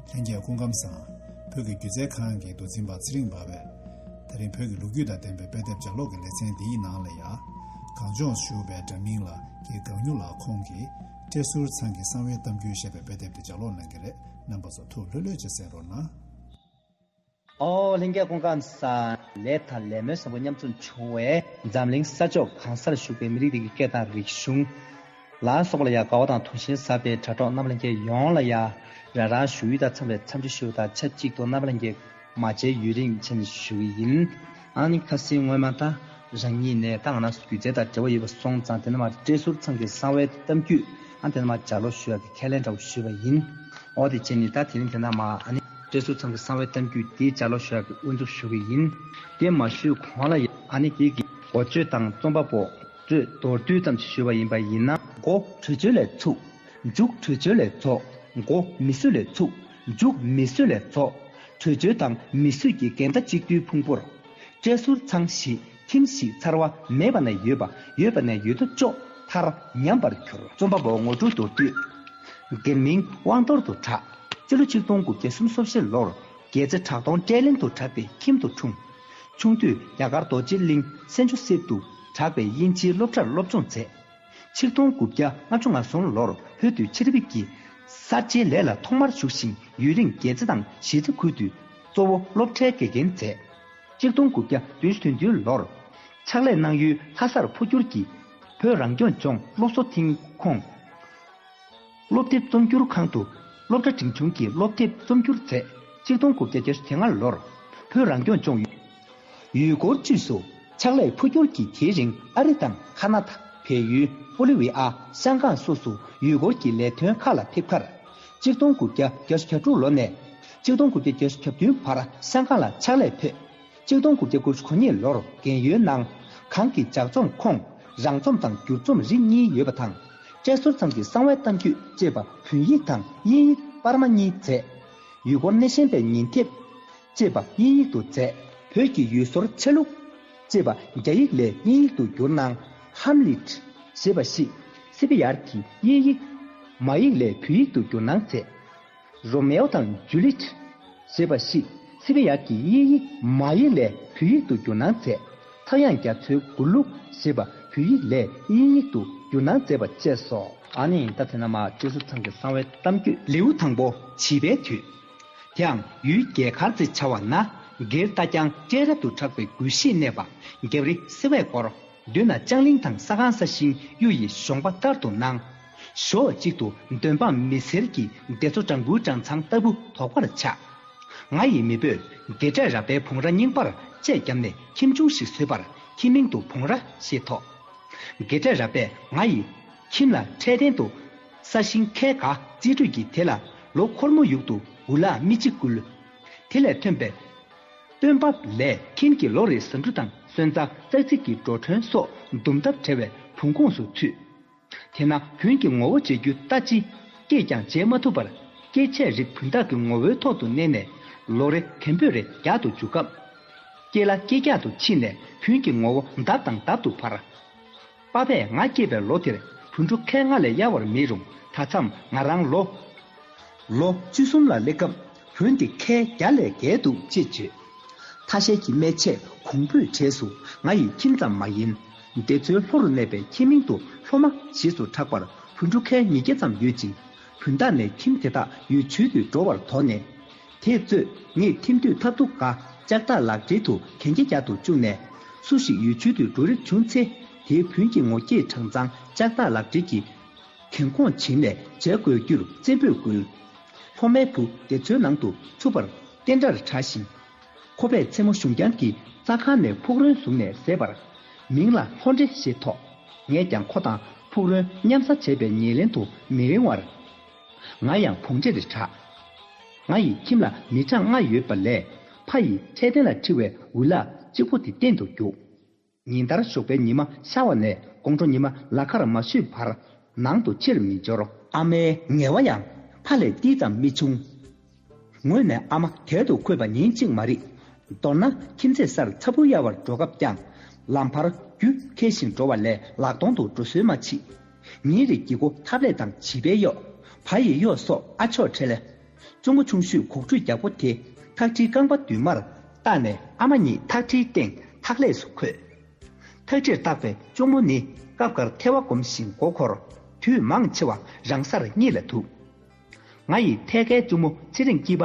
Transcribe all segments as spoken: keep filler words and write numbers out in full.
ལྷན་རྒྱས་སྐུ་ཁམས་བཟང་། བོད་ཀྱི་སྒྱུ་རྩལ་ཁང་གི་མདོ་འཛིན་པ་ཚེ་རིང་འབར་བས། ད་རིང་བོད་ཀྱི་ལོ་རྒྱུས་དང་ལྡན་པའི་དཔེ་དེབ་ལྗགས་ཀློག་གི་ལེ་ཚན་འདིའི་ནང་ལ་ཡང་། གངས་ལྗོངས་ཞུ་བའི་འདྲ་མིན་ལ་རྒན་གངས་ཉུལ་ལགས་ཁོང་གིས། བཀྲས་ཟུར་ཚང་གི་གསང་བའི་གཏམ་རྒྱུད་ཞེས་པའི་དཔེ་དེབ་དེ་ལྗགས་ཀློག་གནང་གི་རེད། རྣམ་པ་ཚོ་ཐུགས་ལྷོད་ལྷོད་ཅིག་གསན་རོགས་གནང་། ཨོ་ལྷན་རྒྱས་སྐུ་ཁམས་བཟང་། ལས་དང་ལས་སྨོན་བཟང་པོ་མཉམ་འཛོམས་བྱུང་བའི་འཛམ་གླིང་ས་ཕྱོགས་གང་སར་བཞུགས་པའི་མི་རིགས་དེ་གའི་སྐད་དང་རིག་གཞུང་ལ་སོགས་པ་ལ་ཡང་དགའ་བ་དང་དུངས་ཞེན་ཟབ་པའི་དྲ་གྲོགས་རྣམ་པ་ལྷན་རྒྱས་ཡོངས་ལ་ཡང་རང་རང་བཞུགས་ཡུལ་དང་འཚམས་པའི་འཚམས་འདྲི་ཞུ་བ་དང་ཆབས་ཅིག་ཏུ་རྣམ་པ་ལྷན་རྒྱས་མ་མཇལ་ཡུན་རིང་ཕྱིན་ཞུ་གི་ཡིན། ཨ་ནི་ཁ་སང་སྔོན་མ་ད་རང་ཉིད་ནས་ད་ང་རང་ཚོ་སྒྱུ་རྩལ་དང་འབྲེལ་བ་ཡོད་པ་སོང་ཙང་དེ་ནས་མར་བཀྲས་ཟུར་ཚང་གི་གསང་བའི་གཏམ་རྒྱུད་ཨ་དེ་ནས་མར་ལྗགས་ཀློག་ཞུ་ཡག་གི་ཁས་ལེན་འདྲ་བོ་ཞུས་པ་ཡིན། ཨོ་དེ་བྱས་ནས་ད་དེ་རིང་དེ་ནས་མར་ཨ་ནི་བཀྲས་ཟུར་ཚང་གི་གསང་བའི་གཏམ་རྒྱུད་འདི་ལྗགས་ཀློག་ཞུ་ཡག་གི་དབུ་འཛུགས་ཞུ་གི་ཡིན། དེ་མ་ཞུས་གོང་ལ་ཡང་ཨ་ནི་དེ་གི་འགོ་བརྗོད་དང་རྩོམ་པ་པོ་གཙོས་མདོར་བསྡུས་ཙམ་ཞིག་ཞུས་པ་ཡིན་པ་ཡིན་ན། མགོ་བྲོས་བྱོལ་ལས་ཚུགས། མཇུག་བྲོས་བྱོལ་ལས་རྫོགས། མགོ་མི་བཟོད་ལས་ཚུགས། མཇུག་མི་བཟོད་ལས་རྫོགས། བྲོས་བྱོལ་དང་མི་བཟོད་ཀྱི་འགལ་ཟླ་གཅིག་བསྡུས་ཕུང་པོར། བཀྲས་ཟུར་ཚང་ཞིག་ཁྱིམ་ཞིག་ཚར་བ་མེད་པ་ནས་ཡོད་པ། ཡོད་པ་ནས་ཡོད་དོ་ཅོག་ཐར་ཉམས་པར་གྱུར། རྩོམ་པ་པོ་ངོ་སྤྲོད་མདོར་བསྡུས། འགན་མིང་དབང་རྡོར་དུ་གྲགས། སྤྱི་ལོ་ཆིག་སྟོང་དགུ་བརྒྱ་སུམ་ཅུ་སོ་བཞི་ལོར་རྒྱལ་རྩེ་བྲག་གདོང་བཀྲས་གླིང་དུ་གྲགས་པའི་ཁྱིམ་དུ་འཁྲུངས། ཆུང་དུས་རྒྱ་གར་རྡོ་རྗེ་གླིང་སན་ཇོ་སེབ་ཏུ་གྲགས་པའི་དབྱིན་ཇིའི་སློབ་གྲྭར་སློབ་སྦྱོང་མཛད། ཆིག་སྟོང་དགུ་བརྒྱ་ལྔ་བཅུ་ང་གསུམ་ལོར་བོད་དུ་ཕྱིར་ཕེབས་ཀྱིས་གསར་བརྗེའི་ལས་ལ་ཐོག་མར་ཞུགས་ཤིང་ཡུན་རིང་རྒྱལ་རྩེ་དང་གཞིས་རྩེ་ཁུལ་དུ་གཙོ་བོ་སློབ་གྲྭའི་དགེ་རྒན་མཛད། ཆིག་སྟོང་དགུ་བརྒྱ་བདུན་ཅུ་དོན་བདུན་ལོར་ཕྱག་ལས་གནང་ཡུལ་ལྷ་སར་འཕོ་འགྱུར་གྱིས་བོད་རང་སྐྱོང་ལྗོངས་སློབ་གསོ་ཐིང་ཁོངས་སློབ་དེབ་རྩོམ་སྒྱུར་ཁང་དུ་སློབ་གྲྭ་འབྲིང་ཆུང་གི་སློབ་དེབ་རྩོམ་སྒྱུར་མཛད། ཆིག་སྟོང་དགུ་བརྒྱ་བརྒྱད་ཅུ་དོན་ལྔ་ལོར་བོད་རང་སྐྱོང་ལྗོངས་ཡུལ་སྐོར་ཅུས་སུ་ཕྱག་ལས་འཕོ་འགྱུར་གྱིས་དེའི་རིང་ཨ་རི་དང་ཁ་ན་ཌ། བལ་ཡུལ། པོ་ལི་ཝི་ཨ། ཤང་ཀང་སོགས་སུ་ཡུལ་སྐོར་གྱི་ལས་དོན་ཁག་ལ་ཕེབས་ཁར། ཆིག་སྟོང་དགུ་བརྒྱ་བརྒྱད་ཅུ་གྱ་དྲུག་ལོ་ནས་ཆིག་སྟོང་དགུ་བརྒྱ་བརྒྱད་ཅུ་གྱ་བདུན་བར་ཤང་ཀང་ལ་ཕྱག་ལས་ཕེབས། ཆིག་སྟོང་དགུ་བརྒྱ་དགུ་བཅུ་གོ་གཉིས་ལོར་རྒན་ཡོལ་གནང་། གང་གི་ལྗགས་རྩོམ་ཁོངས་རང་རྩོམ་དང་བསྒྱུར་རྩོམ་རིགས་གཉིས་ཡོད་པ་དང་། བཀྲས་ཟུར་ཚང་གི་གསང་བའི་གཏམ་རྒྱུད་ཅེས་པ་བོད་ཡིག་དང་དབྱིན་ཡིག་པར་མ་གཉིས་མཛད། ཡུལ་སྐོར་སྣེ་ཤན་པའི་ཉིན་དེབ་ཅེས་པ་དབྱིན་ཡིག་ཏུ་མཛད། བོད་ཀྱི་ཡུལ་སྲོལ་ཆ་ལུགས་ཅེས་པ་རྒྱ་ཡིག་ལས་དབྱིན་ཡིག་ཏུ་བསྒྱུར་གནང་། ཧམ་ལིད་ཞེས་པ་ཞིག་སི་པི་ཡར་གྱིས་དབྱིན་ཡིག་མ་ཡིག་ལས་བོད་ཡིག་ཏུ་བསྒྱུར་གནང་མཛད། རོ་མེའོ་དང་ཇུ་ལིད་ཞེས་པ་ཞིག་སི་པི་ཡར་གྱིས་དབྱིན་ཡིག་མ་ཡིག་ལས་བོད་ཡིག་ཏུ་བསྒྱུར་གནང་མཛད། ཚངས་དབྱངས་རྒྱ་མཚོའི་མགུར་གླུ་ཞེས་པ་བོད་ཡིག་ལས་དབྱིན་ཡིག་ཏུ་བསྒྱུར་གནང་མཛད་པ་བཅས་སོ། ཨ་ནི་ད་དེ་ན་མ་བཀྲས་ཟུར་ཚང་གི་གསང་བའི་གཏམ་རྒྱུད། ལེའུ་དང་པོ། བྱིས་པའི་དུས། དེའང་ཡུལ་རྒྱལ་མཁར་རྩེ་བྱ་བ་ན་སྒེར་རྟ་རྐྱང་སྤྲེལ་རབ་ཏུ་གྲགས་པའི་དགོན་གཞིས་གནས་པ་རྒྱབ་རི་བསིལ་བས་བསྐོར། མདུན་ན་ལྕང་གླིང་དང་ས་ཁང་ས་ཞིང་གཡུ་ཡི་གཞོང་པ་ལྟར་དུ་སྣང་། ཞོལ་གཅིག་ཏུ་འདོན་འབངས་མི་སེར་གྱི་སྡེ་ཚོ་སྦྲང་བུ་སྦྲང་ཚང་ལྟ་བུ་དོག་པར་ཆགས། ང་ཡི་མེས་པོས་དགེ་བཀྲས་ར་པའི་བོང་རྭ་རྙིང་པར་གཅད་བརྒྱབ་ནས་ཁྱིམ་ཆུང་ཞིག་བཟོས་པར་ཁྱིམ་མིང་དུ་བོང་རྭ་ཞེས་ཐོགས། དགེ་བཀྲས་ར་པས་ང་ཡི་ཁྱིམ་ལ་འཕྲལ་བརྟན་དུ་ས་ཞིང་ཁལ་འགའ་རྩིས་སྤྲོད་ཀྱིས་དེ་ལ་ལོ་འཁོར་མོ་ཡུག་ཏུ་འུ་ལག་མི་གཅིག་བསྐུལ། དེ་ལས་ཐོན་པའི་སྟོན་འབབ་ལས་ཁྱིམ་གྱི་ལོ་རེའི་ཟ་འབྲུ་དང་སོན་རྩ་ཙག་ཙིག་གི་འགྲོ་གྲོན་སོགས་འདུམ་ཐབས་བྲལ་བའི་བུན་ཁོངས་སུ་ཚུད། དེས་ན་བུན་གྱི་ངོ་བོ་འཇལ་རྒྱུ་ལྟ་ཅི། སྐྱེས་ཀྱང་འཇལ་མ་ཐུབ་པར་སྐྱེས་ཆས་རིགས་བུན་བདག་གི་ངོ་བོའི་ཐོག་ཏུ་གནས་ནས་ལོ་རེ་རྒན་པོས་རེ་རྒྱག་ཏུ་འཇུག་སྐབས། སྐྱེས་ལ་སྐྱེས་རྒྱག་ཏུ་ཕྱིན་ནས་བུན་གྱི་ངོ་བོ་ལྡབ་དང་ལྡབ་ཏུ་འཕར། པ་ཕས་ང་སྐྱེས་པའི་ལོ་དེར་བུན་ཕྲུག་ཁལ་ལྔ་ལས་གཡར་བ་མེད་རུང་ད་མཚམས་ང་རང་ལོ། ལོ་བཅུ་གསུམ་ལ་སླེབས་སྐབས་བུན་དེ་ཁལ་བརྒྱ་ལས་བརྒལ་འདུག་ཅེས་བརྗོད། ཐ་ཤལ་གྱི་སྨད་ཆས་གོང་བུའི་གྲས་སུ་ང་ཡི་ཁྱིམ་ཙམ་མ་ཡིན། སྡེ་ཚོའི་ལྷོ་རུ་གནས་པའི་ཁྱིམ་མིང་དུ་ལྷོ་མ་ཞེས་སུ་གྲགས་པར་བུ་ཕྲུག་ཁལ་ཉིས་བརྒྱ་ཙམ་ཡོད་ཅིང་། བུན་བདག་ནས་ཁྱིམ་དེ་དག་ཡུལ་བྱོལ་དུ་འགྲོ་བར་དོགས་ནས། དེས་གཙོས་ངེད་ཐིམ་དུས་ཐབ་ཏུ་དགའ་ལྕགས་ཐག་ལག་སྦྲེལ་དུ་གན་རྒྱ་རྒྱག་ཏུ་བཅུག་ནས། སུ་ཞིག་ཡུལ་བྱོལ་དུ་འགྲོ་རིགས་བྱུང་ཚེ། དེའི་བུན་གྱི་ངོ་སྐྱེས་གྲངས་ཚང་ལྕགས་ཐག་ལག་སྦྲེལ་གྱི་གན་ཁོངས་བྱིན་ནས་འཇལ་དགོས་རྒྱུར་བཙན་པོས་བསྐུལ། ལྷོ་མའི་བུ་སྡེ་ཚོའི་ནང་དུ་ཚུད་པར་བསྟན་དགྲར་གྲགས་ཤིང་། ཁོ་པས་མཚན་མོ་གཞུང་རྐྱང་གི་རྩྭ་ཁང་ནས་ཕུག་རོན་བཟུང་ནས་བཟས་པར། མིང་ལ་ལྷོ་འདྲེ་ཞེས་ཐོགས། ངས་ཀྱང་ཁོ་དང་ཕུག་རོན་མཉམ་ཟ་བྱས་པའི་ཉེར་ལེན་དུ་མི་རིང་བར། ང་ཡང་བོང་འདྲེར་གྲགས། ང་ཡི་ཁྱིམ་ལ་མི་གྲངས་ལྔ་ཡོད་པ་ལས་ཕ་ཡིས་འཕྲལ་བརྟན་ལ་འཁྲི་བའི་འུ་ལག་གཅིག་པོ་དེ་གཏན་དུ་རྒྱུགས། ཉིན་ལྟར་ཞོགས་པའི་ཉི་མ་ཤར་བ་ནས་དགོང་དྲོ་ཉི་མ་ལ་ཁར་མ་བཞུད་བར་ནང་དུ་ཕྱིར་མི་འབྱོར། ཨ་མའི་ངལ་བ་ཡང་ཕ་ལས་ཏིལ་ཙམ་མི་ཆུང་། ངོས་ནས་ཨ་མ་དལ་དུ་འཁོད་པ་ཉིན་གཅིག་མ་རིག་མདོར་ན་ཁྱིམ་མཚེས་སར་ཚ་འབུ་གཡར་བར་འགྲོ་སྐབས་ཀྱང་ལམ་བར་རྒྱུ་འཁྱེར་ཞིང་འགྲོ་བ་ལས་ལག་སྟོང་དུ་འགྲོ་སྲོལ་མ་མཆིས། ཉིན་རེ་གྱི་སྒོ་ཐབ་ལས་དང་བྱིས་པའི་གཡོག་བ་ཡི་གཡོག་སོགས་ཨ་མཆོག་ཁྲེལ། གཅུང་མོ་ཆུང་ཤོས་གོག་ཁྲུས་རྒྱག་པོ་དེ་ཐག་ཁྲིའི་རྐང་པ་མདུན་མར་བཏགས་ནས་ཨ་མ་གཉིས་ཐག་ཁྲིའི་སྟེང་ཐག་ལེགས་སུ་འཁོད། ཐག་ཁྲིར་བཏགས་པའི་གཅུང་མོ་ནི་སྐབས་འགར་ཐལ་བ་སྒོམ་བཞིན་མགོ་འཁོར། དུས་མང་ཆེ་བ་རང་སར་གཉིད་ལ་ཐུག་ང་ཡི་ཐད་ཀའི་གཅུང་མོ་ཚེ་རིང་སྐྱིད་པ་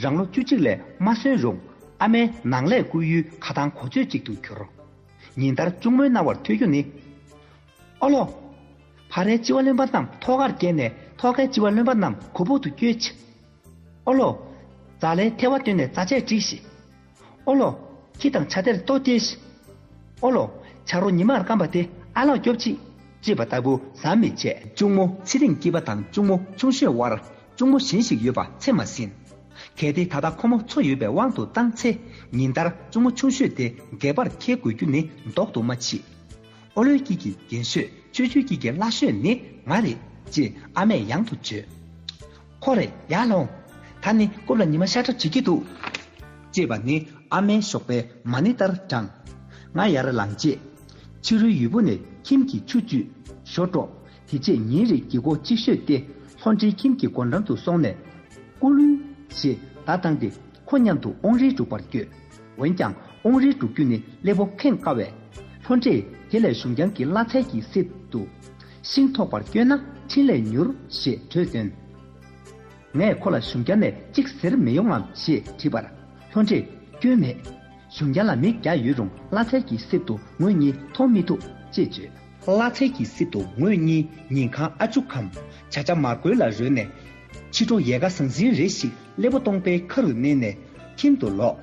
རང་ལོ་བཅུ་གཅིག་ལས་མ་སོན་རུང་ཨ་མའི་ནང་ལས་བསྐུལ་ཡུལ་ཁ་ཐང་གོ་ཚོད་ཅིག་ཏུ་གྱུར། ཉིན་ལྟར་གཅུང་མོའི་རྣ་བར་ཐོས་རྒྱུ་ནི། ཨོ་ལོ། བ་རའི་ལྕི་བ་རློན་པ་རྣམས་ཐོག་ཁར་བསྐྱལ་ནས་ཐོག་ཁའི་ལྕི་བ་རློན་པ་རྣམས་གོ་ཕུག་ཏུ་བསྐྱོལ་ཅིག་ཨོ་ལོ། རྫ་ལའི་ཐལ་བ་བཏོན་ནས་རྫ་ཆས་བསྒྲིགས་ཤིག་ཨོ་ལོ། ཁྱི་དང་བྱ་དེར་ལྟོ་སྟེར་ཞིག་ཨོ་ལོ། བྱ་རོ་ཉི་མར་སྐམ་པ་དེ་ཨ་ལོག་སྐྱོབ་ཅིག་ཅེས་པ་ལྟ་བུ་ཟམ་མི་ཆད། གཅུང་མོ་ཚེ་རིང་སྐྱིད་པ་དང་གཅུང་མོ་ཆུང་ཤོས་དབར་གཅུང་མོ་གཞན་ཞིག་ཡོད་པ་ཚད་མ་ཟིན། གལ་ཏེ་ད་ལྟ་ཁོ་མོ་འཚོ་ཡོད་པའི་དབང་དུ་བཏང་ཚེ་ཉིན་ལྟར་གཅུང་མོ་ཆུང་ཤོས་དེ་སྒལ་པར་འཁྱེར་དགོས་རྒྱུ་ནི་ལྡོག་ཏུ་མ་མཆིས། ཨོ་ལོའི་སྐྱིད་ཀྱི་རྒན་ཤོས། ཆོས་ཆོས་སྐྱིད་ཀྱི་བླ་ཤོས་ནི་ང་རེད་ཅེས་ཨ་མས་ཡང་དུ་བརྗོད། ཁོ་རེ་ཡར་ལོངས། ད་ནི་རྐུབ་ལ་ཉི་མ་ཤར་གྲབས་བྱེད་ཀྱི་འདུག་ཅེས་པ་ནི་ཨ་མའི་ཞོགས་པའི་མ་ཎི་ལྟར་བགྲངས། ང་ཡར་ལངས་རྗེས། ཕྱི་རོལ་ཡུལ་པོ་ནས་ཁྱིམ་གྱི་ཆུ་བཅུས། ཞོ་དཀྲོགས། དེ་རྗེས་ཉིན་རེའི་གྱི་སྒོ་གཅིག་ཤོས་ཏེ་ལྷོ་འདྲེའི་ཁྱིམ་གྱི་སྒོ་འགྲམ་དུ་སོང་ནས། ཀུ་ལུ། ཞེས་བརྡ་བཏང་སྟེ་ཁོ་མཉམ་དུ་ཨོང་རིལ་སྒྲུག་པར་བསྐྱོད། འོན་ཀྱང་ཨོང་རིལ་སྒྲུག་རྒྱུ་ནི་སླེ་པོ་ཁེངས་དཀའ་བས། ལྷོ་འདྲེས་དེ་ལས་གཞུང་རྐྱང་གི་གླ་ཚལ་གྱི་གསེབ་ཏུ། ཤིང་ཐོགས་པར་བསྐྱོད་ན་འཕྲིན་ལས་མྱུར་ཞེས་གྲོས་བཏོན། ངས་ཁོ་ལ་གཞུང་རྐྱང་ནས་གཅིག་ཟེར་མི་ཡོང་ངམ་ཞེས་དྲིས་པར། ལྷོ་འདྲེས་སྐྱོན་མེད། གཞུང་རྐྱང་ལ་མིག་རྒྱག་ཡོད་རུང་གླ་ཚལ་གྱི་གསེབ་ཏུ་ངོས་གཉིས་མཐོང་མི་ཐུབ་ཅེས་བརྗོད། གླ་ཚལ་གྱི་གསེབ་ཏུ་ངོས་གཉིས་ཉིན་གང་ཨ་ཅུ་ཁམ་བྱ་བྱ་མར་གོས་ལ་རོལ་ནས། ཕྱི་དྲོ་ཡལ་ག་ཟང་ཟིང་རེ་ཞིག་སླེ་པོ་སྟོང་པའི་ཁ་རུ་མནན་ནས་ཁྱིམ་དུ་ལོག་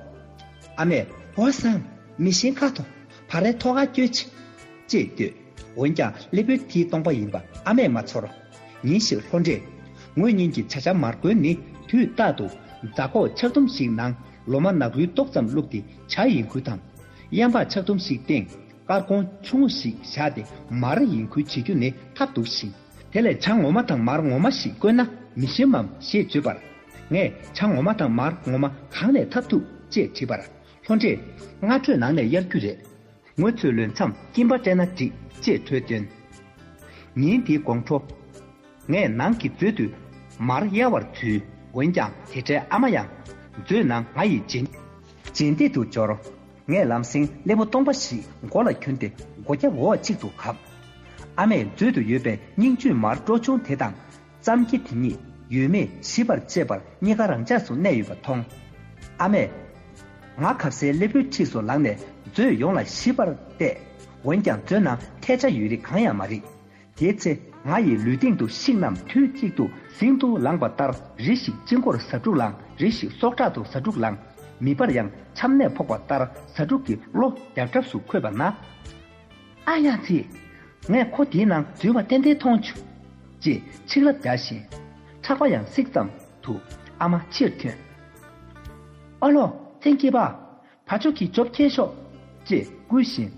ཨ་མས་འོ་སང་། མི་ཤེས་ཁ་ཐོ། བ་རའི་ཐོག་ཁར་སྐྱོལ་ཆི། ཅེས་བསྟོད། འོན་ཀྱང་སླེ་པོས་དེའི་སྟོང་པ་ཡིན་པ་ཨ་མས་མ་ཚོར། ཉིན་ཞིག་ལྷོ་འདྲེས། ངོས་གཉིས་ཀྱི་བྱ་བྱ་མར་གོས་ནི་དུས་རྟག་ཏུ་རྫ་ཁོག་ཆག་དུམ་ཞིག་ནང་ལོ་མ་ནག་རུལ་ཏོག་ཙམ་བླུགས་ཏེ་བྱ་ཡིན་ཁུལ་དང་། གཡམ་པ་ཆག་དུམ་ཞིག་སྟེང་དཀར་གོང་ཆུང་ངུ་ཞིག་བཞག་སྟེ་མར་ཡིན་ཁུལ་བྱེད་རྒྱུ་ནི་ཐབས་སྡུག་ཞིང་། དེ་ལས་བྱ་ངོ་མ་དང་མར་ངོ་མ་ཞིག་བསྐོལ་ན་མི་ཞིམ་མམ་ཞེས་བརྗོད་པར། ངས་བྱ་ངོ་མ་དང་མར་ངོ་མ་གང་ནས་འཐབ་ཐུབ་ཅེས་དྲིས་པར། ལྷོ་འདྲེས་སྔ་དྲོས་ནང་ནས་གཡར་རྒྱུ་རེད། ངུ་ཚོའི་ལོན་མཚམས་སྐྱིན་པ་སྤྲད་ན་འགྲིག་ཅེས་གྲོས་བཏོན། ཉིན་དེའི་དགོང་དྲོ། ངས་ནང་གི་མཛོད་དུ་མར་གཡར་བར་འཛུལ། འོན་ཀྱང་དེ་འཕྲལ་ཨ་མ་ཡང་མཛོད་ནང་ང་ཡི་རྗེས་རྗེས་འདེད་དུ་འབྱོར། ངས་ལམ་སེང་སླེ་པོ་སྟོང་པ་ཞིག་མགོ་ལ་གྱོན་ཏེ་སྒོ་རྒྱབ་འོག་གཅིག་ཏུ་གབ། ཨ་མས་མཛོད་དུ་ཡོད་པའི་སྙིང་བཅུད་མར་སྤྲོ་ཆུང་དེ་དང་། རྩམ་སྐྱི་དེ་གཉིས་ཡོད་མེད་ཞིབ་པར་དཔྱད་པར་གཉིས་ཀ་རང་འཇགས་སུ་གནས་ཡོད་པ་མཐོང་། ཨ་མས། ང་གབ་སའི་སླེ་པོའི་འཁྲིས་སུ་ལངས་ནས་མཛོད་ཡོངས་ལ་ཞིབ་པར་བལྟས། འོན་ཀྱང་མཛོད་ནང་ཐལ་ཆ་ཡོད་རིགས་གང་ཡང་མ་རིག་དེའི་ཚེ་ང་ཡི་ལུས་སྟེང་དུ་ཤིང་རྣམས་དུས་གཅིག་ཏུ་ཟིང་དུ་ལངས་པ་ལྟར་རེ་ཞིག་དཔྱི་མགོར་ཟ་འཕྲུག་ལངས། རེ་ཞིག་སྲོག་ཁྲག་ཏུ་ཟ་འཕྲུག་ལངས། མིད་པར་ཡང་ཆམ་ནད་ཕོག་པ་ལྟར་ཟ་འཕྲུག་གི་གློ་རྒྱག་གྲབས་སུ་འཁོད་པ་ན། ཨ་ཡ་ཙི། ངས་ཁོ་དེའི་ནང་འཛུལ་བ་ཏན་ཏན་མཐོང་བྱུང་། ཅེས་ཆིག་ལབ་རྒྱག་བཞིན། ཕྲག་པ་ཡང་གསིག་ཙམ་དུ་ཨ་མ་ཕྱིར་ཐོན། ཨ་ལོ། བཙན་སྐྱིད་པ། བ་ཕྱུགས་ཀྱི་ཇོབ་ཁྱེར་ཤོག་ཅེས་བསྐུལ་བཞིན།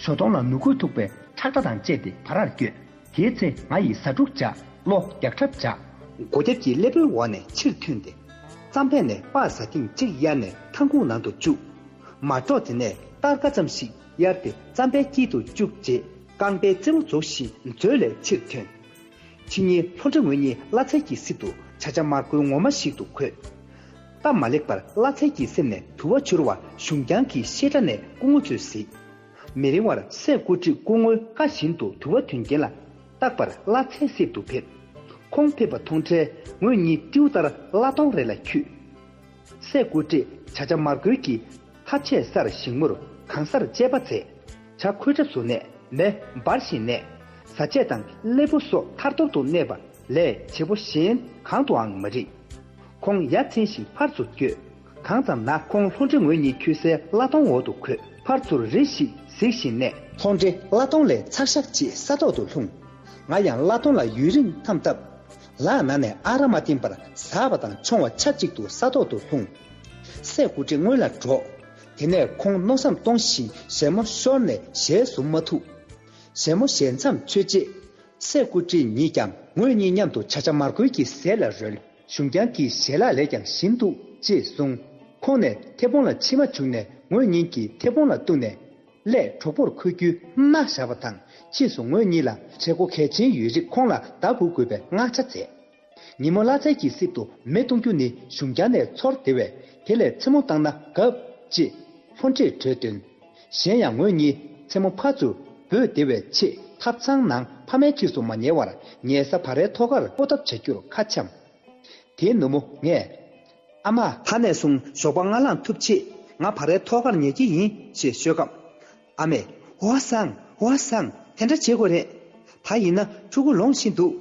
ཞོ་དོང་ལ་ནུ་གུ་ཐུག་པའི་ཁྲག་ཁྲ་དང་བཅས་ཏེ་བར་བར་བསྐྱོད། དེའི་ཚེ་ང་ཡིས་ཟ་འཕྲུག་བྱ། གློ་རྒྱག་གྲབས་བྱ། སྒོ་རྒྱབ་ཀྱི་སླེ་པོའི་འོག་ནས་ཕྱིར་ཐོན་ཏེ། རྩམ་པས་ནས་སྤགས་ཟ་ཐེངས་གཅིག་གཡར་ནས་ཐང་ཁུག་ནང་དུ་བཅུག་མ་འགྲོ་དེ་ནས་སྟར་ཀ་ཙམ་ཞིག་གཡར་ཏེ་རྩམ་པའི་དཀྱིལ་དུ་བཅུག་རྗེས་རྐང་པའི་རྩེ་མོ་རྫོགས་ཤིང་མཛོད་ལས་ཕྱིར་ཐོན། ཕྱི་ཉིན་ལྷོ་འདྲེ་ངོས་གཉིས་གླ་ཚལ་གྱི་གསེབ་ཏུ་བྱ་བྱ་མར་ཁུའི་ངོ་མ་ཞིག་ཏུ་འཁོད། སྟབས་མ་ལེགས་པར་གླ་ཚལ་གྱི་གསེབ་ནས་དུ་བ་འཕྱུར་བ་གཞུང་རྐྱང་གི་བཤད་གྲྭ་ནས་སྐུ་ངོ་ཚོས་གཟིགས། མི་རིང་བར་སྲས་སྐུ་བགྲེས་སྐུ་ངོའི་བཀའ་བཞིན་དུ་དུ་བ་ཐོན་རྐྱེན་ལ་བརྟག་པར་གླ་ཚལ་གསེབ་ཏུ་ཕེབས། ཁོང་ཕེབས་པ་མཐོང་འཕྲལ་ངོས་གཉིས་སྤྲེའུ་ལྟར་གླ་སྡོང་རེ་ལ་འཁྱུད། སྲས་སྐུ་བགྲེས་བྱ་བྱ་མར་ཁུའི་གི་ཐབ་ཆས་སར་ཞིང་མུར་གང་སར་དཔྱད་པ་མཛད། བྱ་ཁོའི་ཁྲབ་སུ་གནས། མེ་འབར་ཞིང་གནས། བཟའ་ཆས་དང་སླེ་པོ་སོགས་ཐར་ཐོར་དུ་གནས་པ་ལས་བྱེད་པོ་གཞན་གང་དུའང་མ་རིག་ཁོང་ཡ་མཚན་ཞིང་ཕར་ཚུར་བསྐྱོད། གང་ཙམ་ན་ཁོང་ལྷོ་འདྲེ་ངོས་གཉིས་འཁྱུད་སའི་གླ་སྡོང་འོག་ཏུ་འཁོད། ཕར་ཚུར་རེ་ཞིག་གཟིགས་ཤིང་གནས། ལྷོ་འདྲེ་གླ་སྡོང་ལས་ཚག་ཤག་ཅིག་ས་ཐོག་ཏུ་ལྷུང་། ང་ཡང་གླ་སྡོང་ལ་ཡུན་རིང་འཐམས་སྟབས། ལག་ནང་ནས་ཨ་རག་མ་བསྟེན་པར་ཟགས་པ་དང་མཆོང་བ་ཆབས་ཅིག་ཏུ་ས་ཐོག་ཏུ་ལྷུང་། སྲས་སྐུ་བགྲེས་སྔོན་ལ་འགྲོ། དེ་ནས་ཁོང་མནོ་བསམ་གཏོང་བཞིན་ཞལ་མོ་ཤོར་ནས་ཞལ་ཟུམ་མ་ཐུབ། ཞལ་མོ་ཞལ་མཚམས་ཆོད་རྗེས། སྲས་སྐུ་བགྲེས་ཉིད་ཀྱང་ངོས་གཉིས་མཉམ་དུ་བྱ་བྱ་མར་ཁུའི་གི་ཟས་ལ་རོལ། གཞུང་རྐྱང་གི་ཞལ་ལག་ལས་ཀྱང་ཞིམ་འདུག་ཅེས་གསུངས། ཁོང་ནས་མཐེ་བོང་ལ་མཆིལ་མ་བྱུགས་ནས་ངོས་གཉིས་ཀྱི་མཐེ་བོང་ལ་གཏུགས་ནས། སླད་གྲོགས་པོར་འཁོད་རྒྱུའི་མནའ་བཞག་པ་དང་ཕྱིས་སུ་ངོས་གཉིས་ལ་བྱེད་སྒོ་གལ་ཆེན་ཡོད་རིགས་ཁོང་ལ་བརྡ་འབུལ་དགོས་པའི་མངགས་ཆ་མཛད། ཉིན་མོ་གླ་ཚལ་གྱི་གསེབ་ཏུ་མེ་གཏོང་རྒྱུ་ནི་གཞུང་རྒྱང་ནས་ཚོར་བདེ་བས། དེ་ལས་མཚན་མོ་བཏང་ན་དགའ་ཅེས་ལྷོ་འདྲེས་གྲོས་བཏོན། གཞན་ཡང་ངོས་གཉིས་མཚན་མོ་ཕར་ཚུར་འབོད་བདེ་བའི་ཆེད་ཐབ་ཚང་ནང་ཕ་མའི་འཁྲིས་སུ་མ་ཉལ་བར་ཉལ་ས་བ་རའི་ཐོག་ཁར་སྤོ་ཐབས་བྱ་རྒྱུར་ཁ་འཆམ། དེའི་ནུབ་མོ་ངས། ཨ་མ། ད་ནས་བཟུང་ཞོགས་པ་སྔ་ལངས་ཐུབ་ཆེད་ང་བ་རའི་ཐོག་ཁར་ཉལ་གྱི་ཡིན་ཞེས་ཤོད་སྐབས། ཨ་མས། འོ་བཟང་འོ་བཟང་། དེ་འདྲ་བྱེད་དགོས་རེད། ད་ཡིན་ན་ཕྲུ་གུ་ལོངས་བཞིན་འདུག་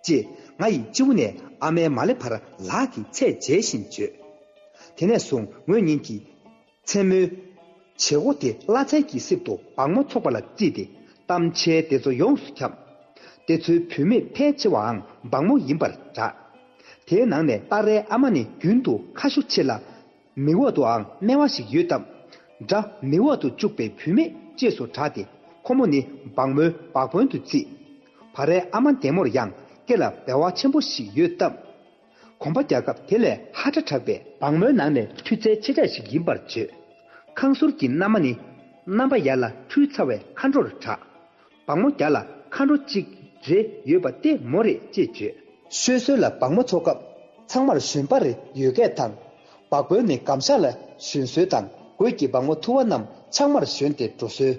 ཅེས་ང་ཡི་སྤྱི་བོ་ནས་ཨ་མའི་མ་ལེ་བར་ལག་གིས་ཚད་འཇལ་བཞིན་བརྗོད། དེ་ནས་བཟུང་ངོས་གཉིས་ཀྱིས། མཚན་མོའི་བྱེད་སྒོ་དེ་གླ་ཚལ་གྱི་གསེབ་ཏུ་སྦྲང་མ་འཚོགས་པ་ལ་བརྩིས་ཏེ་གཏམ་འཆལ་དེ་ཚོ་ཡོངས་སུ་ཁྱབ། དེ་ཚོའི་བུད་མེད་ཕལ་ཆེ་བའང་སྦྲང་མ་ཡིན་པར་གྲགས། དེའི་ནང་ནས་ཏཱ་རའི་ཨ་མ་ནི་རྒྱུན་དུ་ཁ་ཤུ་ཆེ་ལ། མིག་འོག་ཏུའང་སྨེ་བ་ཞིག་ཡོད་སྟབས། དགྲ་མིག་འོག་ཏུ་བཅུག་པའི་བུད་མེད་ཅེས་སུ་གྲགས་ཏེ་ཁོ་མོ་ནི་སྦྲང་མའི་བག་བོན་དུ་བརྩིས། བ་རའི་ཨ་མ་འདས་མོར་ཡང་སྐེ་ལ་སྦལ་བ་ཆེན་པོ་ཞིག་ཡོད་སྟབས། གོམ་པ་རྒྱག་སྐབས་དེ་ལས་ཧ་སྒྲ་གྲགས་པས་སྦྲང་མའི་ནང་ནས་འཕྲུལ་རྩལ་ཆེ་གྲས་ཤིག་ཡིན་པར་བརྗོད། ཁང་ཟུར་གྱི་མནའ་མ་ནི་རྣམ་པ་ཡར་ལ་འཕྲུལ་ཚ་བའི་མཁའ་འགྲོར་གྲགས། སྦྲང་མ་རྒྱ་ལ་མཁའ་འགྲོ་གཅིག་རེ་ཡོད་པ་སྟེ་མོ་རེད་ཅེས་བརྗོད། ཤོད་སྲོལ་ལ་སྦྲང་མ་འཚོགས་སྐབས་ཚང་མར་ཞོན་པ་རེ་ཡོད་སྐད་དང་། སྦྲ་གོས་ནི་སྒམ་ཤག་ལ་ཞོན་སྲོལ་དང་། གོས་ཀྱི་སྦྲང་མ་འཐུ་བ་རྣམས་ཕྱགས་མར་ཞོན་ཏེ་འགྲོ་སྲོལ།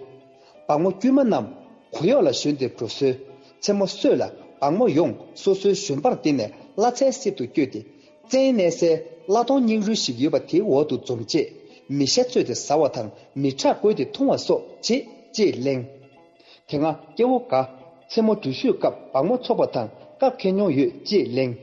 སྦྲང་མ་དཀྱུས་མ་རྣམས་གོ་གཡོག་ལ་ཞོན་ཏེ་འགྲོ་སྲོལ། མཚན་མོ་སྲོད་ལ་སྦྲང་མ་ཡོངས་སོ་སོའི་ཞོན་པར་བསྟན་ནས་གླ་ཚལ་གསེབ་ཏུ་བསྐྱོད་དེ། བཙན་གནས་སའི་གླ་གཏོང་སྙིང་རུལ་ཞིག་ཡོད་པ་དེའི་འོག་ཏུ་འཛོམས་རྗེས་མི་ཤ་བཙོས་ཏེ་ཟ་བ་དང་མི་ཁྲག་བསྐོལ་ཏེ་འཐུང་བ་སོགས་བྱེད་ཅེས་གླེང་། དེ་སྔ་སྐྱེ་བོ་འགའ་མཚན་མོ་འགྲུལ་བཞུད་སྐབས་སྦྲང་མ་འཚོགས་པ་དང་སྐབས་འཁེལ་མྱོང་ཡོད་ཅེས་གླེང་།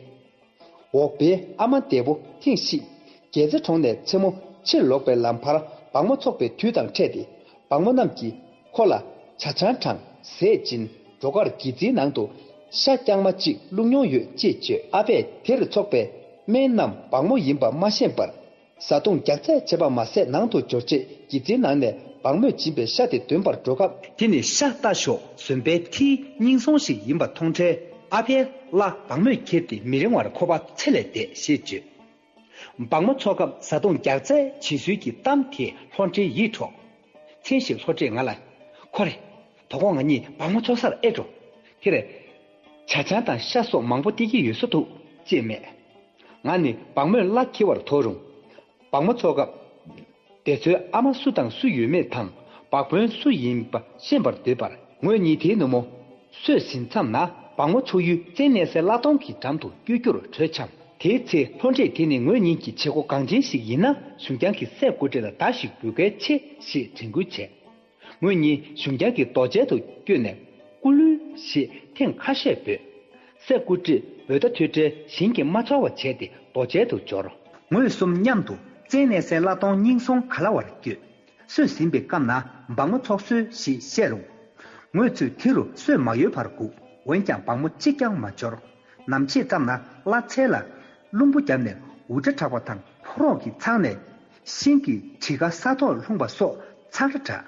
འོག་པའི་ཨ་མ་འདས་པོ་ཐེངས་ཤིག་རྒྱལ་རྩེ་གྲོང་ནས་མཚན་མོ་ཕྱིར་ལོག་པའི་ལམ་བར་སྦྲང་མ་འཚོགས་པའི་དུས་དང་འཕྲད་དེ། སྦྲང་མ་རྣམས་ཀྱིས་ཁོ་ལ་ཇ་ཆང་དྲངས་ཟས་སྦྱིན། འགྲོ་ཁར་སྒྱིད་འཛིན་ནང་དུ་ཤ་རྐྱང་མ་གཅིག་བླུགས་མྱོང་ཡོད་ཅེས་བརྗོད། ཨ་ཕས་དེར་འཚོགས་པའི་སྨན་རྣམས་སྦྲང་མ་ཡིན་པ་མ་ཤེས་པར། བཟའ་བཏུང་རྒྱགས་ཚད་བྱས་པ་མ་ཟད་ནང་དུ་འབྱོར་རྗེས་སྒྱིད་འཛིན་ནང་ནས་སྦྲང་མས་སྦྱིན་པའི་ཤ་དེ་འདོན་པར་འགྲོ་སྐབས། དེ་ནི་ཤ་ལྟ་ཞོག་ཟོན་པའི་མཐིལ་སྙིང་སོང་ཞིག་ཡིན་པ་མཐོང་འཕྲལ་ཨ་ཕའི་བརླ་སྦྲང་མས་ཁྱེར་ཏེ་མི་རིང་བར་ཁོ་པ་ཚེ་ལས་འདས་ཞེས་བརྗོད། སྦྲང་མ་འཚོགས་སྐབས་བཟའ་བཏུང་རྒྱགས་ཚད་བྱེད་སྲོལ་གྱི་གཏམ་དེས་ལྷོ་འདྲེའི་ཡིད་འཕྲོག་མཚན་ཞིག་ལྷོ་འདྲེས་ང་ལ། ཁོ་རེ། དོ་དགོང་ང་གཉིས་སྦྲང་མ་འཚོགས་སར་ཨེ་འགྲོ། དེ་རེ། ཇ་ཆང་དང་ཤ་སོགས་མང་པོ་སྟེར་གྱི་ཡོད་ས་འདུག་ཅེས་སྨྲས། ང་ནི་སྦྲང་མས་བརླ་འཁྱེར་བར་དོགས་རུང་། སྦྲང་མ་འཚོགས་སྐབས། དེ་ཚོའི་ཨ་མ་སུ་དང་སུ་ཡོད་མེད་དང་བག་བོན་སུ་ཡིན་པ་ཤེས་པར་འདོད་པར་ངོས་གཉིས་དེའི་ནུབ་མོ། སྲོད་ཟིན་མཚམས་ན་སྦྲང་མ་འཚོགས་ཡུལ་བཙན་གནས་སའི་གླ་གཏོང་གི་འགྲམ་དུ་བསྐྱོད་རྒྱུར་གྲོས་འཆམ། དེའི་ཚེ་ལྷོ་འདྲེས་དེ་ནི་ངོས་གཉིས་ཀྱི་བྱེད་སྒོ་འགངས་ཆེན་ཞིག་ཡིན་ན་གཞུང་རྐྱང་གི་སྲས་སྐུ་བགྲེས་ལ་བརྡ་ཞིག་འབུལ་གལ་ཆེ་ཞེས་དྲན་སྐུལ་བྱས། ངོས་གཉིས་གཞུང་རྐྱང་གི་རྡོ་གཅལ་དུ་བསྐྱོད་ནས་སྐུ་ལུས་ཞེས་ཐེངས་ཁ་ཤས་འབོད། སྲས་སྐུ་བགྲེས་འབོད་སྒྲ་ཐོས་འཕྲལ་གཞན་གྱིས་མ་ཚོར་བ་བྱས་ཏེ་རྡོ་གཅལ་དུ་འབྱོར། ངོས་གསུམ་མཉམ་དུ་བཙན་གནས་སའི་གླ་གཏོང་སྙིང་སོང་ག་ལ་བར་བསྐྱོད། སྲོད་ཟིན་པའི་སྐབས་ན་སྦྲང་མ་འཚོགས་སྲོལ་ཞེས་བཤད་རུང་། ངོས་ཚོས་དེ་རུ་སྲོད་མ་ཡོལ་བར་སྒུག་འོན་ཀྱང་སྦྲང་མ་གཅིག་ཀྱང་མ་འབྱོར། ནམ་ཕྱེད་ཙམ་ན་གླ་ཚལ་ལ་རླུང་བུ་བརྒྱབ་ནས་འུར་སྒྲ་གྲགས་པ་དང་ཕོ་རོག་གི་ཚང་ནས་ཤིང་གི་གྲི་ཁ་ས་ཐོག་ལྷུང་བ་སོགས་ཚག་སྒྲ་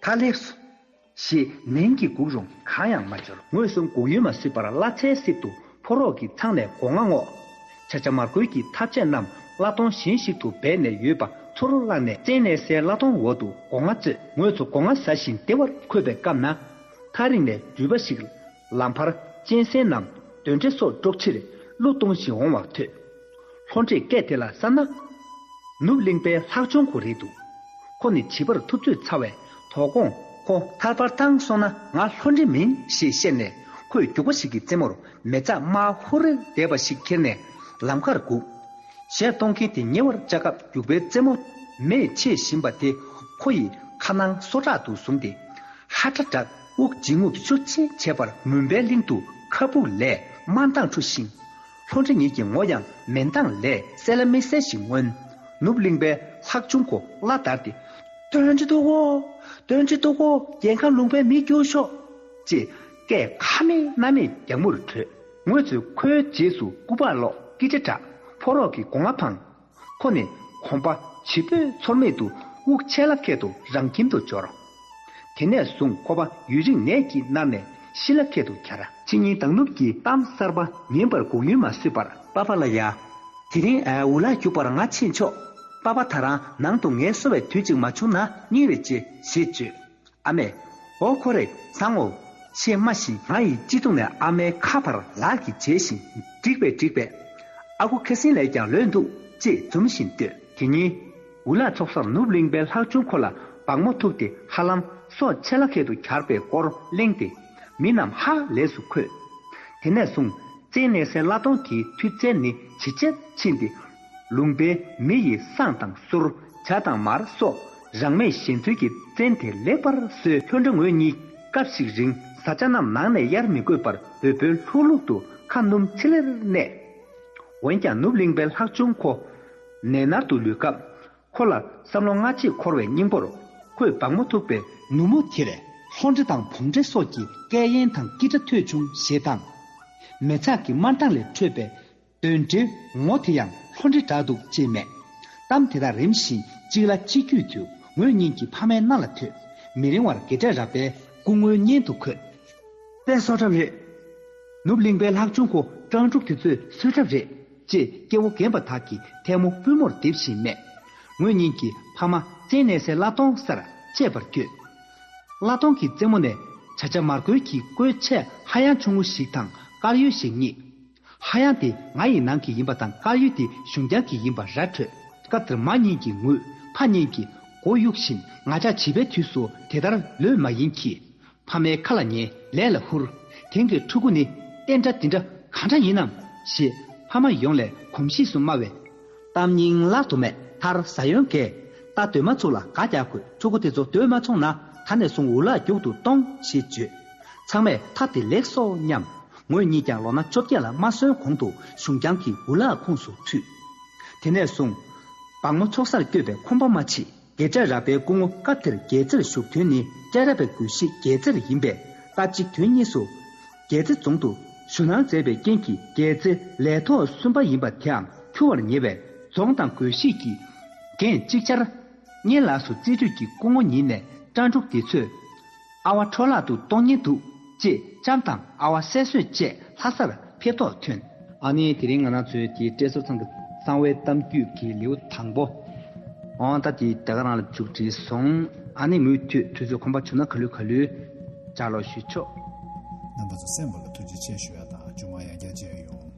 གྲགས། ད་སླེབས་སོ། ཞེས་ནན་གྱིས་སྒུག་རུང་གང་ཡང་མ་འབྱོར། ངོས་གསུམ་སྒུག་ཡུན་མ་བཟོད་པར་གླ་ཚལ་གསེབ་ཏུ་ཕོ་རོག་གི་ཚང་ནས་སྒོ་ང་སྔོག་ཇ་ཆང་མར་ཁུལ་གྱི་ཐབ་ཆས་རྣམས་གླ་གཏོང་གཞན་ཞིག་ཏུ་སྦས་ནས་ཡོད་པ་ཚུར་བླངས་ནས་བཙན་གནས་སའི་གླ་གཏོང་འོག་ཏུ་སྒོ་ང་བཙོས། ངོས་ཚོ་སྒོ་ང་ཟ་བཞིན་བདེ་བར་འཁོད་པའི་སྐབས་ན། ཐག་རིང་ནས་འགྲུལ་པ་ཞིག་ལམ་བར་གཅན་གཟན་ནམ་གདོན་འདྲེ་སོགས་དཀྲོག་ཕྱིར་གླུ་གཏོང་བཞིན་འོང་བ་ཐོས། ལྷོ་འདྲེས་སྐད་དེ་ལ་བསམ་ན། ནུབ་གླིང་པའི་ལྷག་ཆུང་ཁོ་རེད་འདུག་ཁོ་ནི་བྱིས་པར་ཐུབ་ཚོད་ཚ་བས་དོ་དགོང་ཁོ་ཐར་པར་བཏང་སོང་ན་ང་ལྷོ་འདྲེ་མིན་ཞེས་བཤད་ནས་ཁོས་རྒྱུག་པ་ཞིག་གི་རྩེ་མོར་མེ་བཙའ་དམར་ཧུར་རེ་བསྡད་པ་ཞིག་ཁྱེར་ནས་ལམ་ཁར་སྒུག་གཞས་གཏོང་མཁན་དེ་ཉེ་བར་བཅར་སྐབས་རྒྱུག་པའི་རྩེ་མོ་མེས་ཕྱེ་བཞིན་པ་དེ་ཁོ་ཡི་ཁ་ནང་སོ་དྲག་ཏུ་བཟུང་སྟེ། ཧ་ཏྲ་དྲག་དབུགས་འབྱིན་རྔུབ་ཤུགས་ཆེ་བྱས་པར་མུན་པའི་གླིང་དུ་ཁ་སྦུག་ལས་དམར་མདངས་འཕྲོ་ཞིང་། ལྷོ་འདྲེ་ཉིད་ཀྱི་ངོ་ཡང་མེ་མདངས་ལས་གསལ་ལ་མི་གསལ་ཞིག་མངོན། ནུབ་གླིང་པའི་ལྷག་ཆུང་ཁོ་གླ་བདར་ཏེ། གདོན་འདྲེ་འདུག་གོ། གདོན་འདྲེ་འདུག་གོ། རྒྱལ་ཁམས་ལུང་པའི་མི་སྐྱོ་ཤོག་ཅེས་སྐད་ཁ་མེད་སྣ་མེད་རྒྱག་མུར་བྲོས། ངོས་ཚོས་ཁོའི་རྗེས་སུ་སྐུ་པར་སློག་སྐད་ཆ་གྲགས། ཕོ་རོག་གི་སྒོ་ང་འཕངས། ཁོ་ནི་གོམ་པ་བྱིས་པོས་ཚོར་མེད་དུ་དབུགས་ཆད་ལ་ཁད་དུ་རང་ཁྱིམ་དུ་འབྱོར། དེ་ནས་བཟུང་ཁོ་པ་ཡུན་རིང་ནད་ཀྱིས་མནར་ནས་ཤི་ལ་ཁད་དུ་གྱར། ཕྱི་ཉིན་མདང་ནུབ་ཀྱི་གཏམ་གསར་པ་ཉན་པར་སྒུག་ཡུན་མ་བཟོད་པར་པ་ཕ་ལ་ཡ། དེ་རིང་ཨ་འུ་ལག་རྒྱུག་པར་ང་ཕྱིན་ཆོག་པ་ཕ་ད་རང་ནང་དུ་ངལ་གསོ་བའི་དུས་ཅིག་མ་བྱུང་ན་སྙིང་རེ་རྗེ་ཞེས་བརྗོད། ཨ་མས། འོ་ཁོ་རེ་བཟང་ངོ་། ཆེས་སྨྲ་ཞིང་ང་ཡི་སྤྱི་གདུང་ནས་ཨ་མའི་ཁ་ཕར་ལག་གིས་འཇལ་ཞིང་། འགྲིག་པས་འགྲིག་པས། ཨ་ཁུ་ཁ་སང་ལས་ཀྱང་ལོས་འདུག་ཅེས་འཛུམ་བཞིན་བསྟོད། དེ་ཉིན། འུ་ལག་ཚོགས་སར་ནུབ་གླིང་པའི་ལྷག་ཆུང་ཁོ་ལ་སྦྲང་མོ་ཐུག་སྟེ་ཧ་ལམ་སྲོག་ཆད་ལྷག་གི་ཐུག་གྱུར་པའི་སྐོར་གླེང་སྟེ། མི་རྣམས་ཧ་ལས་སུ་འཁོད། དེ་ནས་བཟུང་། བཙན་གནས་སའི་གླ་གཏོང་དེའི་མཐུ་རྩལ་ནི་ཇེ་ཆེར་ཕྱིན་ཏེ། ལུང་པའི་མི་ཡིས་བསང་དང་གསུར། ཇ་དང་མར་སོགས་རང་མོས་གཞན་འཚོལ་གྱིས་བཙན་དེ་ལེགས་པར་གསོས། ལྷོ་འདྲེ་ངོས་གཉིས་སྐབས་ཤིག་རིང་བཟའ་བཅའ་རྣམས་ནང་ནས་གཡར་མི་དགོས་པར་འབོལ་འབོལ་ལྷུག་ལྷུག་ཏུ་ཁ་སྣུམ་ཚི་ལེར་གནས། འོན་ཀྱང་ནུབ་གླིང་པའི་ལྷག་ཆུང་ཁོ་ནད་མནར་དུ་ལུས་སྐབས། ཁོ་ལ་བསམ་བློ་སྔ་ཕྱི་འཁོར་བའི་སྙིང་པོར། ཁོས་སྦྲང་མོ་ཐུག་པའི་ནུབ་མོ་དེར་ལྷོ་འདྲེ་དང་བོང་འདྲེ་སོགས་ཀྱི་སྐད་ཡན་དང་ཀི་སྒྲ་ཐོས་བྱུང་ཞེས་དང་། མེ་ཚག་གི་དམར་མདངས་ལས་འཕྲོས་པའི་གདོན་འདྲེའི་ངོ་དེ་ཡང་ལྷོ་འདྲེ་འདྲ་འདུག་ཅེས་སྨྲས། གཏམ་དེ་དག་རིམ་བཞིན་གཅིག་ལ་གཅིག་བརྒྱུད་དུ་ངོས་གཉིས་ཀྱི་ཕ་མའི་རྣ་ལ་ཐོས། མི་རིང་བར་དགེ་བཀྲས་ར་བའི་སྐུ་ངོའི་སྙན་དུ་འཁོད། དཔེ་སྲོག་ཁྲབ་རེད། ནུབ་གླིང་པའི་ལྷག་ཆུང་ཁོ་སྤྲང་ཕྲུག་དེ་ཚོའི་གསོད་ཁྲབ་རེད། ཅེས་སྐྱེ་བོ་རྒན་པ་དག་གི་ཐལ་མོ་པུས་མོར་རྡེབ་བཞིན་སྨྲས། ངོས་གཉིས་ཀྱི་ཕ་མ་བཙན་གནས་སའི་གླ་གཏོང་སར་བཅར་བར་བསྐྱོད། གླ་གཏོང་གི་རྩེ་མོ་ནས་བྱ་བྱ་མར་ཁོལ་གྱི་བཀོལ་ཆས་ཧ་ཡང་ཆུང་ངུ་ཞིག་དང་དཀར་ཡོལ་ཞིག་རྙེད། ཧ་ཡང་དེ་ང་ཡི་ནང་གི་ཡིན་པ་དང་དཀར་ཡོལ་དེ་གཞུང་རྒྱང་གི་ཡིན་པ་ར་འཕྲོད། སྐབས་དེར་མ་གཉིས་ཀྱི་ངུས་ཕ་གཉིས་ཀྱི་མགོ་གཡུག་བཞིན། ང་ཅག་བྱིས་པའི་དུས་སུ་དེ་ལྟར་ལོས་མ་ཡིན་གྱི། ཕ་མའི་ཁ་ལ་ཉན་ལས་ལ་ཧུར། དེང་གི་ཕྲུ་གུ་ནི་བསྟན་དགྲ་འདི་འདྲ་གང་འདྲ་ཡིན་ནམ་ཞེས་ཕ་མ་ཡོངས་ལས་གོམས་གཤིས་སུ་སྨྲ་བས། གཏམ་རྙིང་བརླག་ཏུ་མེད། མཐར་ཟ་ཡོན་གས་རྟ་སྡོད་མ་ཚུགས་ལ་ག་རྒྱག་དགོས། ཕྲུ་གུ་དེ་ཚོ་སྡོད་མ་ཚུགས་ན་ད་ནས་བཟུང་འུ་ལག་རྒྱུག་ཏུ་གཏོང་ཞེས་བརྗོད། ཚང་མས་ཐབས་དེ་ལེགས་སོ་སྙམ། ངོས་གཉིས་ཀྱང་ལོ་ན་བཅོ་བརྒྱད་ལ་མ་སོན་གོང་དུ་གཞུང་རྒྱང་གི་འུ་ལག་ཁོངས་སུ་ཚུད། དེ་ནས་བཟུང་། སྦྲང་མོ་ཚོགས་སར་བསྐྱོད་པའི་ཁོམ་པ་མ་མཆིས། དགེ་བཀྲས་ར་བའི་སྐུ་ངོ་སྐབས་དེར་རྒྱལ་རྩེར་བཞུགས་དོན་ནི་སྤྲད་ར་བའི་དགོས་གཞི་རྒྱལ་རྩེར་ཡིན་པས། ད་གཅིག་དོན་གཉིས་སུ། རྒྱལ་རྩེ་རྫོང་དུ་ཞུ་གནང་མཛད་པའི་རྐྱེན་གྱིས་རྒྱལ་རྩེ་ལས་ཐོག་གསུམ་པ་ཡིན་པ་དེའང་འཁྱུར་བར་ཉེ་བས། རྫོང་དང་དགོས་གཞི་གི་འགན་གཅིག་ཆར་གཉེན་ལགས་སུ་རྩིས་སྤྲོད་ཀྱི་སྐུ་ངོ་ཉིད་ནས་སྤྲང་ཕྲུག་དེ་ཚོས། ཨ་བ་འཕྲོ་བརླག་ཏུ་གཏོང་ཉེན་འདུག་ཅེས་ལྕམ་དང་ཨ་བ་སད་གསོད་བཅས་ལྷ་སར་ཕེབས་ཐོག་ཐོན། ཨ་ནི་དེ་རིང་ང་རང་ཚོའི་དེའི་བཀྲས་ཟུར་ཚང་གི་གསང་བའི་གཏམ་རྒྱུད་ཀྱི་ལེའུ་དང་པོ། འོང་ད་དེ་ད་ག་རང་ལ་མཇུག་སྒྲིལ་སོང་། ཨ་ནི་མུ་མཐུད་དུས་ཚོད་ཁོམ་པ་བྱུང་ན་ག་ལུས་ག་ལུས་ལྗགས་ཀློག་ཞུས་ཆོག་རྣམ་པ་ཚོ་གསན་པ་ལ་ཐུགས་རྗེ་ཆེ་ཞུ་ཡ་དང་། མཇུག་མ་ཡང་བསྐྱར་མཇལ་ཡོང་།